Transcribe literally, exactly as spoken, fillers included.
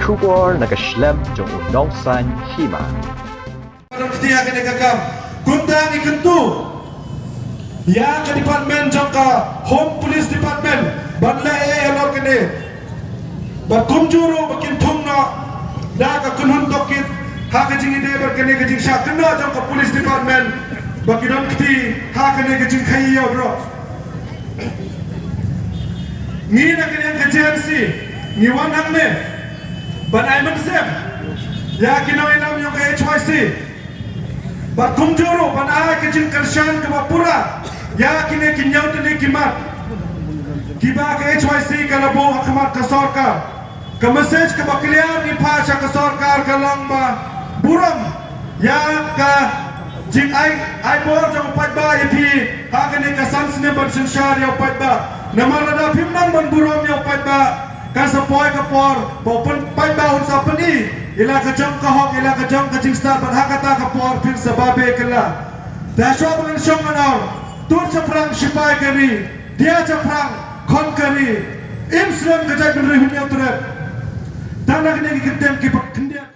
Khubor na ka shlem jong u Nongsaiñ Hima. Kti ha kane ka kam. Kumta ngi kyntu ïa ka department jong ka Home Police Department ban leh ei ei halor kane. Bad kumjuh ruh ba kin thung noh da ka kynhun tohkit ha ka jingïadei bad kane ka jingshah kynnoh jong ka Police Department ba ki don kti ha kane ka jingkhaii ïa u drugs. Ngi na ka liang ka J N C ngi wan hangne ban ai mynsiem ïa ki nongïalam jong ka H Y C. Bad kumjuh ruh ban ai ka jingkyrshan kaba pura ïa kine ki hynñiew tylli ki mat kiba ka H Y C ka la buh ha khmat ka sorkar. Ka message kaba clear ngi phah sha ka sorkar ka long ba burom ïa ka jingai, ai bor jong u paidbah ïa phi ha kane ka san snem ban synshar ïa u paidbah. Namar lada phim nang ban burom ïa u paidbah, kan sa poi ka por ba u pyn-, paidbah un sa pyni ïa la ka jong ka hok, ïa la ka jong ka jingstad, bad ha kata ka por phin sa babe kylla. Te shuwa ba ngan shong ngan ong, tur shaphrang shipai ka ri, dia shaphrang khon ka ri, im slem ka jaitbynriew Hynñiewtrep. Tang na kine ki kyntien kiba khyndiat.